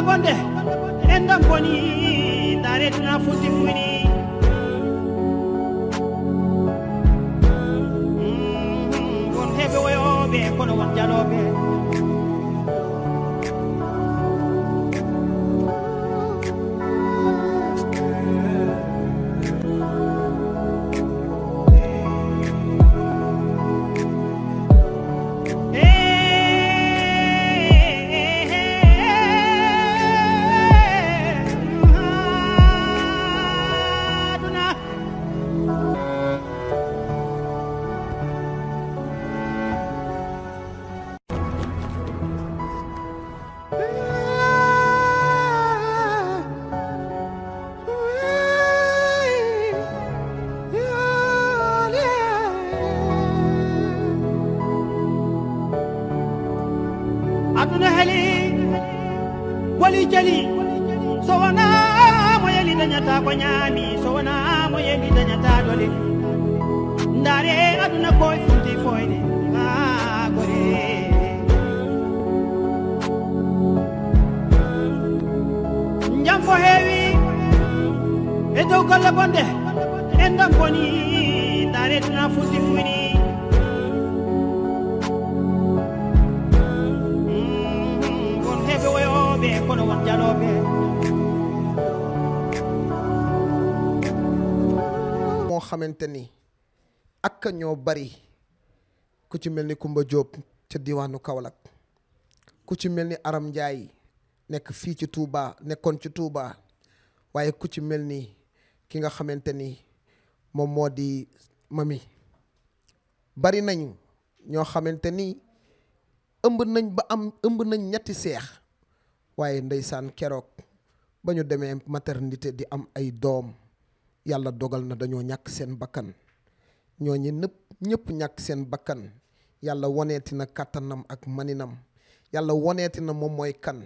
bonde endam boni daretna futti funi won hebe wayobe kono won jalobe aduna heli wali jali so wana mo yeli danyata ko nyami so wana mo yeli danyata dole ndare aduna ko funti foyde ha gore njam fo hewi e dow golle bonde endam boni ndare tuna funti funi kono won jalobe moo xamante ni ak ñoo bari ku ci mel ni Kumba Jóob ca diwaanu Kaolack ku ci mel ni Aram Njaay nekk fii ci Touba nekkoon ci Touba waaye ku ci mel ni ki nga xamante ni moom moo di mami bari nañu ñoo xamante ni ëmb nañ ñetti seex waaye ndeysaan keroog ba ñu demee maternité di am ay doom yàlla dogal na dañoo ñàkk seen bakkan ñooñu ñëpp ñàkk seen bakkan yàlla woneeti na kàttanam ak maninam yàlla woneeti na moom mooy kan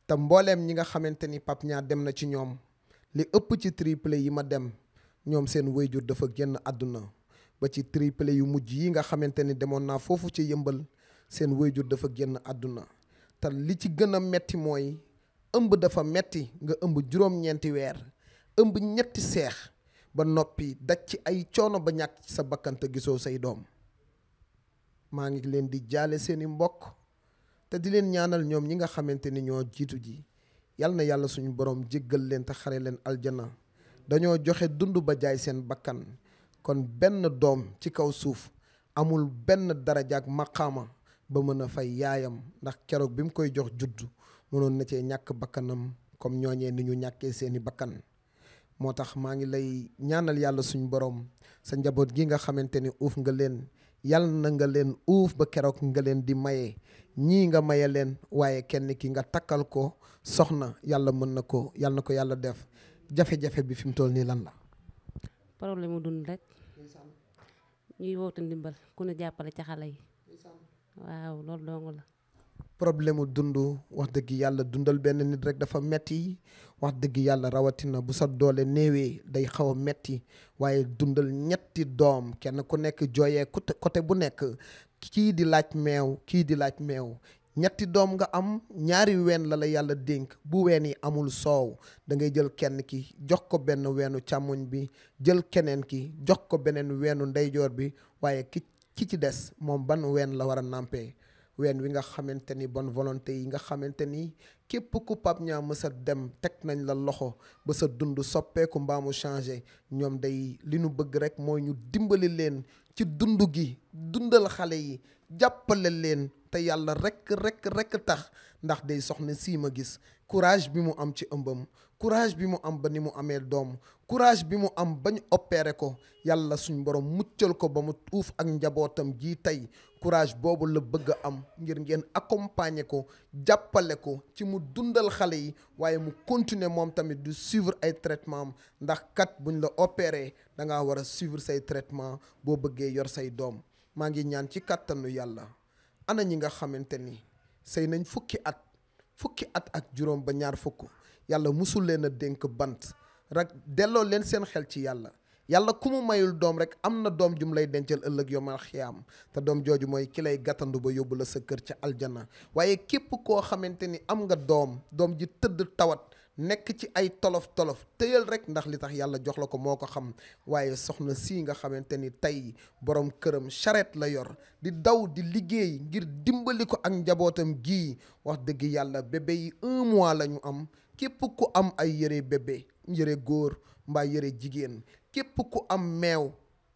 te mbooleem ñi nga xamante ni Pape Niang dem na ci ñoom li ëpp ci triplé yi ma dem ñoom seen wayjur dafa génn àdduna ba ci triplé yu mujj yi nga xamante ni demoon naa foofu ci Yëmbal seen wayjur dafa génn àdduna te li ci gën a metti mooy ëmb dafa metti nga ëmb juróom-ñeenti weer ëmb ñetti seex ba noppi daj ci ay coono ba ñàkk ci sa bakkan te gisoo say doom maa ngi leen di jaale seeni mbokk te di leen ñaanal ñoom ñi nga xamante ni ñoo jiitu ji yal na yàlla suñu borom jéggal leen te xare leen aljana dañoo joxe dund ba jaay seen bakkan kon benn doom ci kaw suuf amul benn daraja ak maqaama ba mën a fay yaayam ndax keroog bi mu koy jox juddu mënoon na cee ñàkk bakkanam comme ñooñee ni ñu ñàkkee seeni bakkan moo tax maa ngi lay ñaanal yàlla suñu borom sa njaboot gi nga xamante ni uuf nga leen yal na nga leen uuf ba keroog nga leen di maye ñii nga maye leen waaye kenn ki nga takkal ko soxna yàlla mën na ko yàlla na ko yàlla def jafe-jafe bi fi mu toll nii lan la. problème mu dund rek ñuy woote ndimbal ku ne jàppale ca xale yi waaw loolu dong la. problème mu dund wax dëgg yàlla dundal benn nit rek dafa metti wax dëgg yàlla rawatina bu sa doole néewee day xaw a metti waaye dundal ñetti doom kenn ku nekk jooyee côté bu nekk kii di laaj meew kii di laaj meew ñetti doom nga am ñaari ween la yàlla dénk bu ween yi amul soow da ngay jël kenn ki jox ko benn weenu càmmoñ bi jël keneen ki jox ko beneen weenu ndeyjoor bi waaye ki ci des moom ban ween la war a nàmpee ween wi nga xamante ni bonne volonté yi nga xamante ni képp ku Pape Niang mësa dem teg nañ la loxo ba sa dund soppeeku mbaamu changé ñoom day li nu bëgg rek mooy ñu dimbali leen ci dund gi dundal xale yi jàppale leen te yàlla rek tax ndax day soxna sii ma gis courage bi mu am ci ëmbam courage bi mu am ba ni mu amee doom courage bi mu am bañ opéré ko yàlla suñ borom muccal ko ba mu uuf ak njabootam gii tey courage boobu la bëgg a am ngir ngeen accompagner ko jàppale ko ci mu dundal xale yi waaye mu continuer moom tamit du suivre ay traitement am ndax kat buñ la opéré da ngaa war a suivre say traitement boo bëggee yor say doom maa ngi ñaan ci kàttanu yàlla ana ñi nga xamante ni sëy nañ fukki at ak juróom ba ñaar fukk yàlla musul leen a dénk bant rek delloo leen seen xel ci yàlla yàlla ku mu mayul doom rek am na doom jum lay dencal ëllëg yomal xiyaam te doom jooju mooy ki lay gàttandu ba yóbbu la sa kër ca aljana waaye képp koo xamante ni am nga doom ji tëdd tawat nekk ci ay tolof-tolof téyal rek ndax li tax yàlla jox la ko moo ko xam waaye soxna sii nga xamante ni tey borom këram charrette la yor di daw di liggéey ngir dimbali ko ak njabootam gii wax dëgg yàlla bébé yi 1 mois la ñu am képp ku am ay yëre bébé yëre góor mbaa yëre jigéen képp ku am meew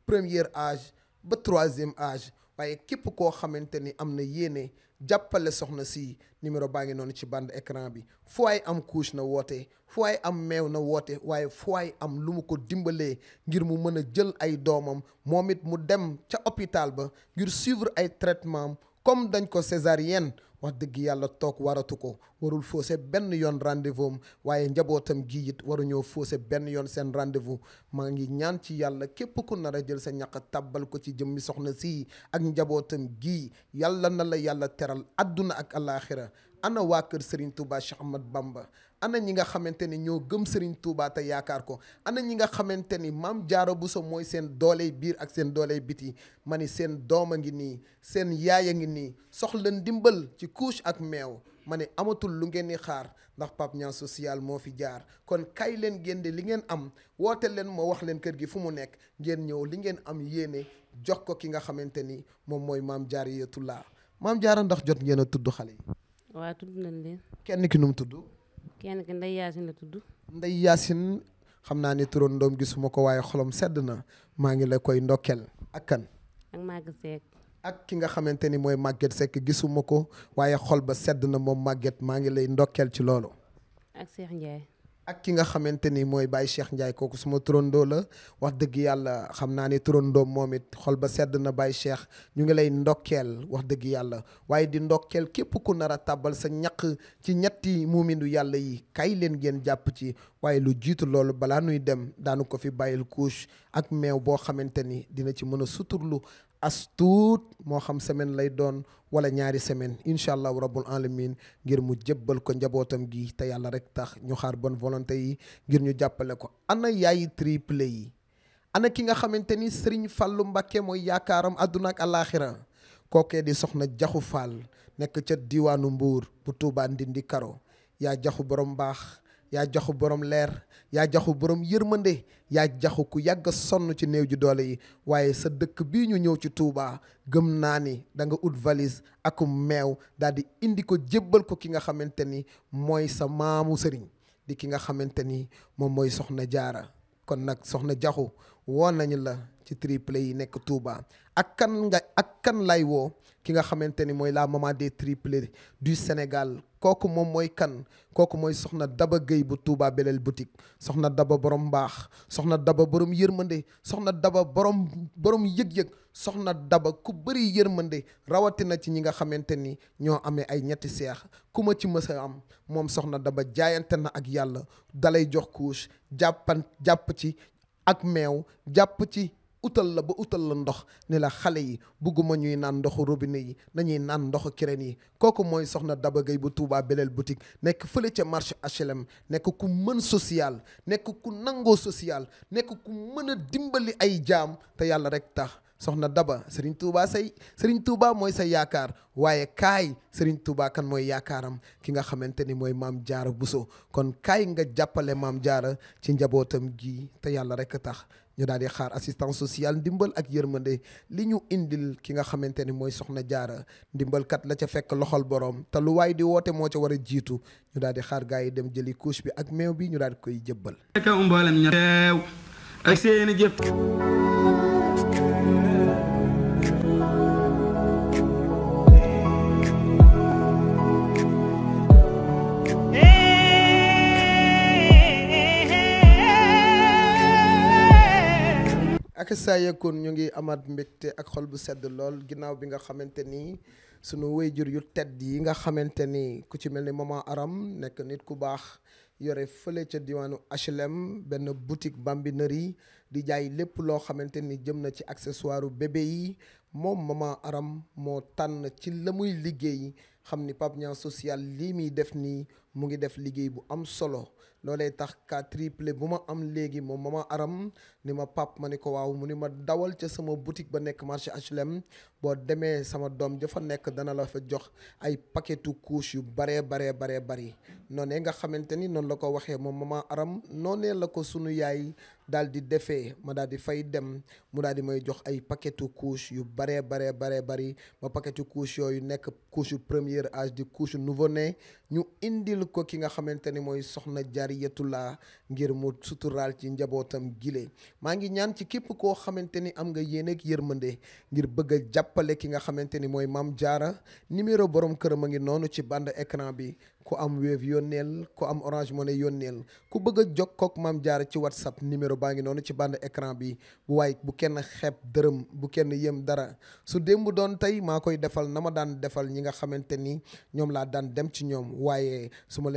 premier âge ba 3e âge waaye képp koo xamante ni am na yéene jàppale soxna si numéro baa ngi noonu ci bande écran bi fu waay am couche na woote fu waay am meew na woote waaye fu waay am lu mu ko dimbalee ngir mu mën a jël ay doomam moom it mu dem ca hôpital ba ngir suivre ay traitement comme dañ ko césarienne wax dëgg yàlla toog waratu ko warul faussé benn yoon rendez-vous am waaye njabootam gi it waruñoo faussé benn yoon seen rendez-vous maa ngi ñaan ci yàlla képp ku nar a jël sa ñaq tàbbal ko ci jëmmi soxna si ak njabootam gii yàlla na la yàlla teral adduna ak alaaxira ana waa kër Serigne Touba Cheikh Ahmad Bamba ana ñi nga xamante ni ñoo gëm Serigne Touba te yaakaar ko ana ñi nga xamante ni maam Jaara Buso mooy seen dooley biir ak seen dooley biti ma ni seen doom a ngi nii seen yaay a ngi nii soxla ndimbal ci couche ak meew ma ne amatul lu ngeen di xaar ndax Pape Niang social moo fi jaar kon kay leen génde li ngeen am woote leen ma wax leen kër gi fu mu nekk ngeen ñëw li ngeen am yéene jox ko ki nga xamante ni moom mooy maam Jaaratullaa maam Jaara ndax jot ngeen a tudd xale yi. waaw tudd nañ leen. kenn ki nu mu tudd. kenn ki Ndey Yaasin la tudd. Ndey Yaasin xam naa ni turandoom gisuma ko waaye xolam sedd na maa ngi la koy ndokkeel ak kan. ak Maguette Seck. ak ki nga xamante ni mooy Maguette Seck gisuma ko waaye xol ba sedd na moom Maguette maa ngi lay ndokkeel ci loolu. ak Cheikh Ndiaye. ak ki nga xamante ni mooy Baye Cheikh Ndiaye kooku suma turandoo la wax dëgg yàlla xam naa ni turandoom moom it xol ba sedd na Baye Cheikh ñu ngi lay ndokkeel wax dëgg yàlla waaye di ndokkeel képp ku nar a tàbbal sa ñaq ci ñetti muumindu yàlla yi kay leen ngeen jàpp ci waaye lu jiitu loolu balaa nuy dem daanu ko fi bàyyil couche ak meew boo xamante ni dina ci mën a suturlu as tuut moo xam semaine lay doon wala ñaari semaine incha allahu rabbul alamin ngir mu jébbal ko njabootam gi te yàlla rek tax ñu xaar bonne volonté yi ngir ñu jàppale ko ana yaayi triplé yi ana ki nga xamante ni Serigne Fallou Mbacké mooy yaakaaram àdduna ak alaaxira kookee di soxna Jaxu Fall nekk ca diwaanu Mbuur bu Tuubaa Ndindi Karo yaa jaxu borom baax yaa jaxu borom leer yaa jaxu borom yërmande yaa jaxu ku yàgg a sonn ci néew ji doole yi waaye sa dëkk bii ñu ñëw ci Touba gëm naa ni da nga ut valise ak meew daal di indi ko jébbal ko ki nga xamante ni mooy sa maamu sëriñ di ki nga xamante ni moom mooy soxna Jaara kon nag soxna jaxu woo nañu la ci triplé yi nekk Touba ak kan lay woo ki nga xamante ni mooy la maman des triplés du Sénégal kooku moom mooy kan kooku mooy soxna Daba Gueye bu Touba Belel boutique soxna Daba borom mbaax soxna Daba borom yërmande soxna Daba borom yëg-yëg soxna Daba ku bëri yërmande rawatina ci ñi nga xamante ni ñoo amee ay ñetti seex ku ma ci mës a am moom soxna Daba jaayante na ak yàlla dalay jox couche jàpp ci ak meew jàpp ci utal la ba utal la ndox ne la xale yi bugguma ñuy naan ndoxu robinet yi nañuy naan ndoxu kireen yi kooku mooy soxna Daba Gueye bu Touba Belel boutique nekk fële ca marché HLM nekk ku mën social nekk ku nangoo social nekk ku mën a dimbali ay jaam te yàlla rek tax soxna Daba Serigne Touba mooy sa yaakaar waaye kaay Serigne Touba kan mooy yaakaaram ki nga xamante ni mooy maam Jaara Buso kon kaay nga jàppale maam Jaara ci njabootam gi te yàlla rek tax ñu daal di xaar assistance sociale ndimbal ak yërmande li ñu indil ki nga xamante ni mooy soxna Jaara ndimbalkat la ca fekk loxol borom te lu waay di woote moo ca war a jiitu ñu daal di xaar gaa yi dem jëli couche bi ak meew bi ñu daal di koy jëbbal. mboolem ña teew ak seeni jëf. ak saa yëkkoon ñu ngi amaat mbégte ak xol bu sedd lool ginnaaw bi nga xamante ni sunu wayjur yu tedd yi nga xamante ni ku ci mel ni maman Aram nekk nit ku baax yore fële ca diwaanu HLM benn boutique bambinerie di jaay lépp loo xamante ni jëm na ci accessoire bébé yi moom maman Aram moo tànn ci la muy liggéey xam ni Pape Niang social lii muy def nii mu ngi def liggéey bu am solo loolee tax ka triplé bu ma am léegi moom mama aram ni ma pap ma ni ko waaw mu ni ma dawal ca sama boutique ba nekk marché HLM boo demee sama doom jafa nekk dana la fa jox ay paquetu couche yu baree bari noonee nga xamante ni noonu la ko waxee moom mama aram noonee la ko sunu yaay daal di defee ma daal di fay dem mu daal di may jox ay paquetu couche yu baree bari ba paquetu couche yooyu nekk couche yu premier âge di couche nouveau-né ñu indil ko ki nga xamante ni mooy soxna Jaariyatullah ngir mu suturaal ci njabootam gile maa ngi ñaan ci képp koo xamante ni am nga yéene ak yërmande ngir bëgg a jàppale ki nga xamante ni mooy Mame Diarra numéro borom këram a ngi noonu ci bande écran bi ku am Wave yónneel ku am Orange Money yónneel ku bëgg a jokkoo ak Mame Diarra ci WhatsApp numéro baa ngi noonu ci bande écran bi bu kenn xeeb dërëm bu kenn yëm dara su démb doon tey maa koy defal na ma daan defal ñi nga xamante ni ñoom laa daan dem ci ñoom waaye su ma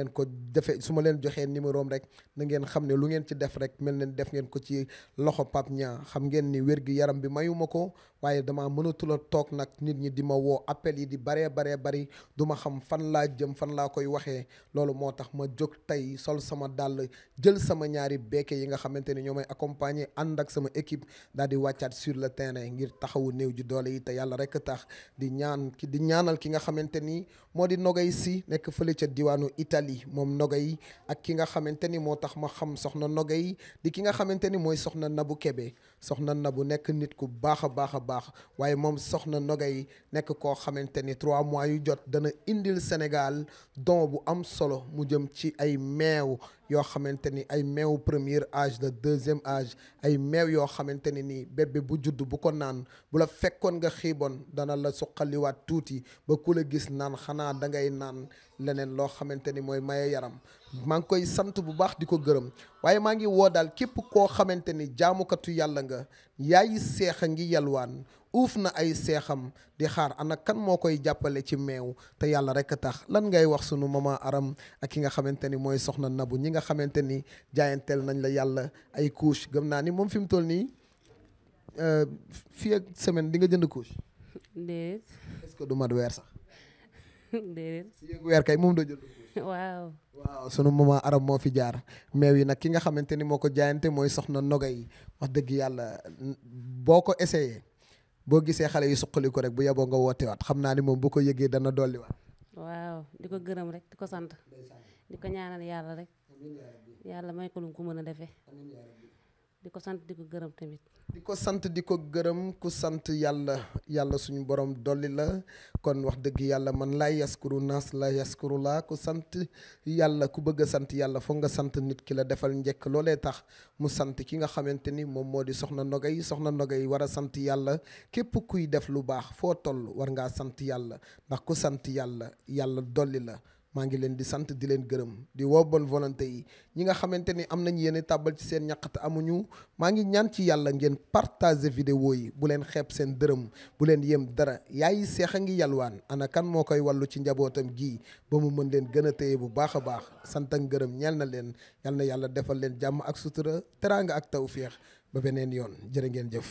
leen joxee numéro am rek na ngeen xam ne lu ngeen ci def rek mel ne def ngeen ko ci loxo Pape Niang xam ngeen ni wér-gi yaram bi mayuma ko waaye dama mënatula toog nag nit ñi di ma woo appel yi di baree bari du ma xam fan laa jëm fan laa koy waxee loolu moo tax ma jóg tey sol sama dàll jël sama ñaari beeke yi nga xamante ni ñoo may accompagner ànd ak sama équipe daal di wàccaat sur le terrain ngir taxawu néew ji doole yi te yàlla rek tax di ñaanal ki nga xamante ni moo di Nogay si nekk fële ca diwaanu Italie moom Nogay ak ki nga xamante ni moo tax ma xam soxna Nogay di ki nga xamante ni mooy soxna Nabu Kebe soxna Nabu nekk nit ku baax a baax waaye moom soxna Nogay nekk koo xamante ni 3 mois yu jot dana indil Sénégal don bu am solo mu jëm ci ay meew yoo xamante ni ay meew premier âge la deuxième âge ay meew yoo xamante ni nii bébé bu judd bu ko naan bu la fekkoon nga xiiboon dana la suqaliwaat tuuti ba ku la gis naan xanaa da ngay naan leneen loo xamante ni mooy maye yaram maa ngi koy sant bu baax di ko gërëm waaye maa ngi woo daal képp koo xamante ni jaamukatu yàlla nga yaayi seex a ngi yalwaan uuf na ay seexam di xaar ana kan moo koy jàppale ci meew te yàlla rek a tax lan ngay wax sunu mama aram ak ki nga xamante ni mooy soxna Nabu ñi nga xamante ni jaayanteel nañ la yàlla ay couche gëm naa ni moom fi mu toll nii fii ak semaine di nga jënd couche. déedéet. est-ce que du mat weer sax. déedéet. fii ak weer kay moom doo jënd couche. waaw sunu mama aram moo fi jaar meew yi nag ki nga xamante ni moo ko jaayante mooy soxna Nogay wax dëgg yàlla boo ko essayé boo gisee xale yi suqali ko rek bu yeboo nga woote waat xam naa ni moom bu ko yëgee dana dolli waat. waaw di ko gërëm rek di ko sant di ko ñaanal yàlla rek yàlla may ko lu mu ko mën a defee di ko sant di ko gërëm tamit. di ko sant di ko gërëm ku sant yàlla suñu borom dolli la kon wax dëgg yàlla man laa yaskuru naas la yaskuru laa ku sant yàlla ku bëgg a sant yàlla foog nga sant nit ki la defal njëkk loolee tax mu sant ki nga xamante ni moom moo di soxna Nogay war a sant yàlla képp kuy def lu baax foo toll war ngaa sant yàlla ndax ku sant yàlla dolli la. maa ngi leen di sant di leen gërëm di woo bonne volonté yi ñi nga xamante ni am nañ yéene tàbbal ci seen ñaqate amuñu maa ngi ñaan ci yàlla ngeen partager vidéo yi bu leen xeeb seen dërëm bu leen yem dara yaayi seex a ngi yalwaan ana kan moo koy wàllu ci njabootam gii ba mu mën leen gën a téye bu baax a baax sant ak ngërëm ñeel na leen yal na yàlla defal leen jàmm ak sutura teraanga ak tawféex ba beneen yoon jërë ngeen jëf